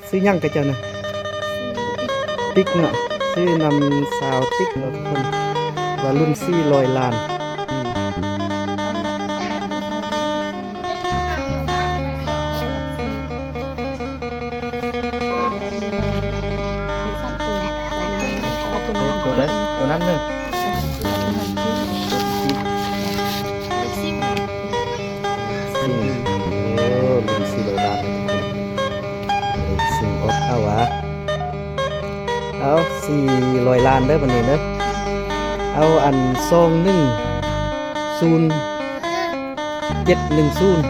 ຊື່ຫຍັງກະເຈົ້ານະ? ຕິກເນາະ, ຊື່ນຳສາວຕິກເນາະທຸກຄົນ ວ່າລຸ້ນສີ່ຮ້ອຍລ້ານ. ໂຕໃດ? ໂຕນັ້ນເນີ. ຊິງ ໂອ້ ລຸ້ນສີ່ຮ້ອຍລ້ານ ຊິງອອກ ເອົາຫວາ ເອົາສີ່ຮ້ອຍລ້ານເດີບັດນີ້ເດີ. ເອົາອັນສອງໜຶ່ງສູນເຈັດໜຶ່ງສູນ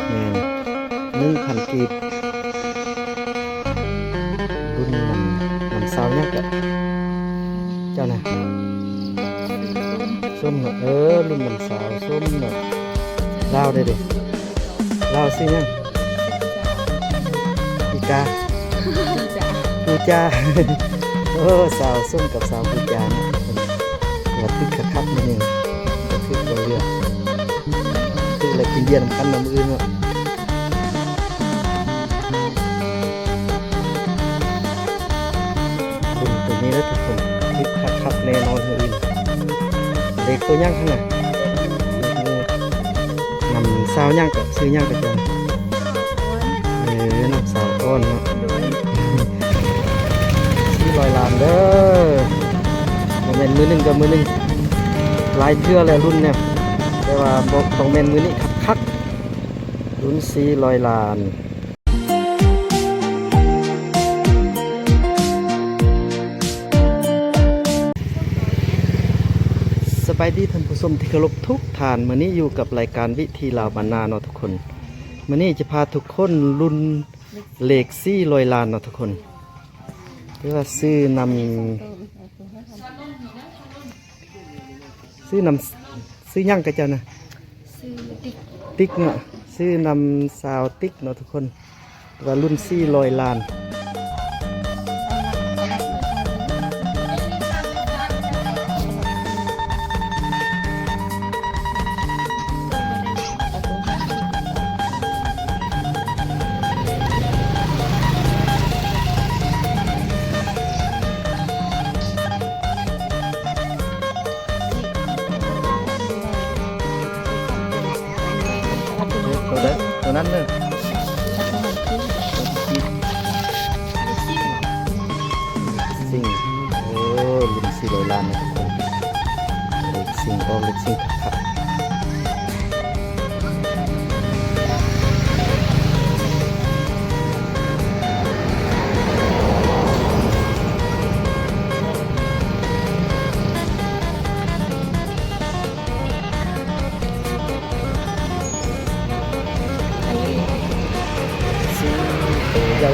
ແມ່ນ ໜຶ່ງພັນກີບ. ລຸ້ນນຳ ນຳສາວຫຍັງກະ ເຈົ້ານະ? ສົ້ມເນາະ, ເອີ ລຸ້ນນຳສາວສົ້ມເນາະ. ລາວເດ້ເດ ລາວຊື່ຫຍັງ? ອີກາ ປູຈາ. ໂອ້ ສາວສົ້ມກັບສາວປູຈາເນາະ ເພິ່ນວ່າຕຶກຄັກໆ ມື້ນີ້ ກະຄືບໍ່ເລືອກ ຄືລະກິນເບຍນຳກັນນຳມື້ອື່ນເນາະ. ບຸນໂຕນີ້ເດີທຸກຄົນ ຄຶກຄັກແນ່ນອນມື້ອື່ນ. ເລກໂຕຫຍັງຫັ້ນນະ? ນຳສາວຫຍັງກະ ຊື່ຫຍັງກະເຈົ້າ? ເອີ ນຳສາວອ່ອນເນາະ. ສີ່ຮ້ອຍລ້ານເດີ ບໍ່ແມ່ນມື້ໜຶ່ງກະມື້ໜຶ່ງ ຫຼາຍເທື່ອແລ້ວລຸ້ນແນວ ແຕ່ວ່າບໍ່ ຕ້ອງແມ່ນມື້ນີ້ຄັກໆ. ລຸ້ນສີ່ຮ້ອຍລ້ານ. ສະບາຍດີທ່ານຜູ້ຊົມທີ່ເຄົາລົບທຸກທ່ານ, ມື້ນີ້ຢູ່ກັບລາຍການວິຖີລາວບ້ານນາເນາະທຸກຄົນ. ມື້ນີ້ຈະພາທຸກຄົນລຸ້ນເລກສີ່ຮ້ອຍລ້ານເນາະທຸກຄົນ. ຫຼືວ່າຊື່ນຳ ຊື່ນຳ ຊື່ຫຍັງກະເຈົ້ານະ? ຊື່ຕິກ ຕິກເນາະ, ຊື່ນຳສາວຕິກເນາະທຸກຄົນ ວ່າລຸ້ນສີ່ຮ້ອຍລ້ານ. ໂຕໃດ? ໂຕນັ້ນເນີ. ຊິງ ໂອ້ ລຸ້ນສີ່ຮ້ອຍລ້ານນະທຸກຄົນ. ເລກຊິງອອກ ເລກຊິງຄັກໆ. ຊິງໂຕໃຫຍ່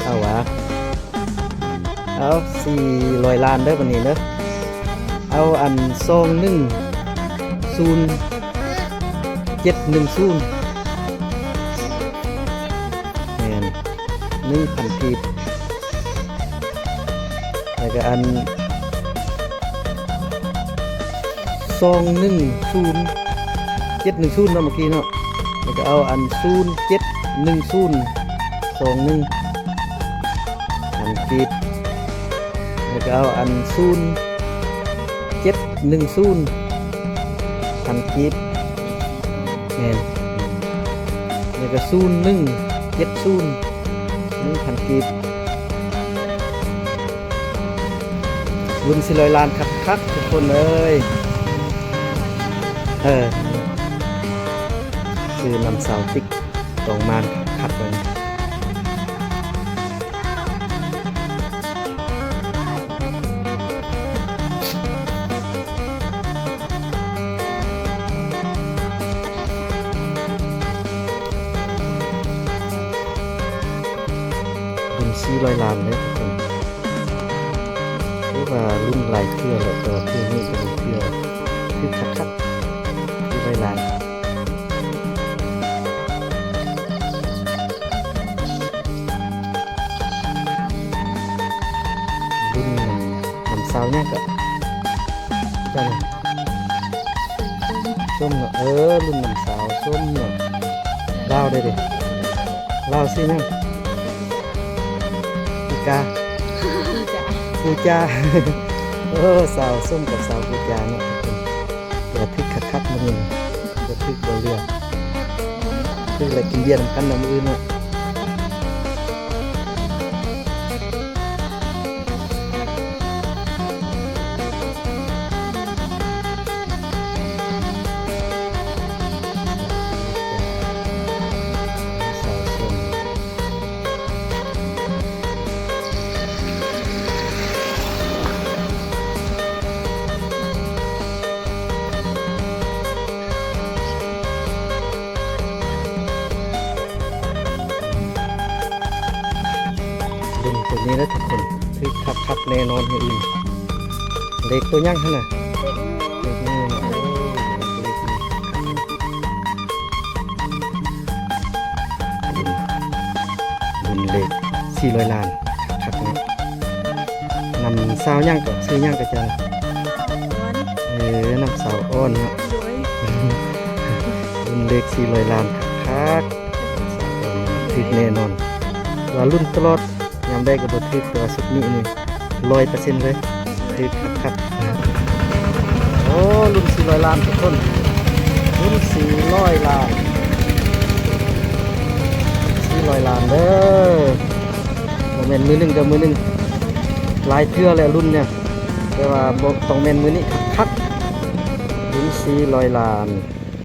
ເອົາຫວາ ເອົາສີ່ຮ້ອຍລ້ານເດີບັດນີ້ເດີ. ເອົາອັນສອງໜຶ່ງສູນເຈັດໜຶ່ງສູນ ແມ່ນ ໜຶ່ງພັນກີບ. ແລ້ວກະອັນສອງໜຶ່ງສູນເຈັດໜຶ່ງສູນເນາະ ເມື່ອກີ້ເນາະ. ແລ້ວກະເອົາອັນສູນເຈັດໜຶ່ງສູນສອງໜຶ່ງພັນກີບ. ແລ້ວກະເອົາອັນສູນເຈັດໜຶ່ງສູນພັນກີບ. ແມ່ນ ແລ້ວກະສູນໜຶ່ງເຈັດສູນໜຶ່ງພັນກີບ. ລຸ້ນສີ່ຮ້ອຍລ້ານຄັກໆ ທຸກຄົນເອີຍ. ເອີ ຊື່ນຳສາວຕິກ ຕ້ອງມານຄັກໆ ເລີຍ. ລຸ້ນສີ່ຮ້ອຍລ້ານເດີທຸກຄົນ. ເອີ້ຍ ວ່າລຸ້ນຫຼາຍເທື່ອແລ້ວ ແຕ່ວ່າເທື່ອນີ້ກະເປັນເທື່ອທີ່ຄັກໆ ສີ່ຮ້ອຍລ້ານ. ລຸ້ນນຳສາວຫຍັງກະ ເຈົ້ານະ? ສົ້ມເນາະ ເອີ ລຸ້ນນຳສາວສົ້ມເນາະ ລາວໄດ້ເດ້ ລາວຊື່ຫຍັງ? ອີກາ ປູຈາ ປູຈາ ໂອ້ ສາວສົ້ມກັບສາວປູຈາເນາະ ຖືກຄັກໆ ມື້ນີ້ ບໍ່ຖືກບໍ່ເຫຼືອ ຖືກແລ້ວກິນເບຍນຳກັນເນາະ ມື້ອື່ນເນາະ. ລຸ້ນໂຕນີ້ແຫຼະທຸກຄົນ ຖືກຄັກໆ ແນ່ນອນມື້ອື່ນ. ເລກໂຕຫຍັງຫັ້ນນະ? ເລກໜຶ່ງເນາະ ໂອ້ ເລກໜຶ່ງ ລຸ້ນເລກສີ່ຮ້ອຍລ້ານ ຄັກໆ ເນາະ. ນຳສາວຫຍັງເກາະ? ຊື່ຫຍັງເກາະເຈົ້າ? ສາວອ່ອນ ເອີ ນຳສາວອ່ອນເນາະ ໂດຍ ລຸ້ນເລກສີ່ຮ້ອຍລ້ານ ຄັກໆ ສາວອ່ອນ ຖືກແນ່ນອນ ວ່າລຸ້ນຕະຫຼອດ ຍາມໃດກໍບໍ່ຖືກ ແຕ່ວ່າຊຸດນີ້ນີ້ຮ້ອຍເປີເຊັນເລີຍ ຖືກຄັກໆ. ໂອ້ ລຸ້ນສີ່ຮ້ອຍລ້ານທຸກຄົນ ລຸ້ນສີ່ຮ້ອຍລ້ານ ສີ່ຮ້ອຍລ້ານເດີ ບໍ່ແມ່ນມື້ໜຶ່ງກັບມື້ໜຶ່ງ ຫຼາຍເທື່ອແລ້ວລຸ້ນນີ້ ແຕ່ວ່າບໍ່ ຕ້ອງແມ່ນມື້ນີ້ຄັກໆ ລຸ້ນສີ່ຮ້ອຍລ້ານ.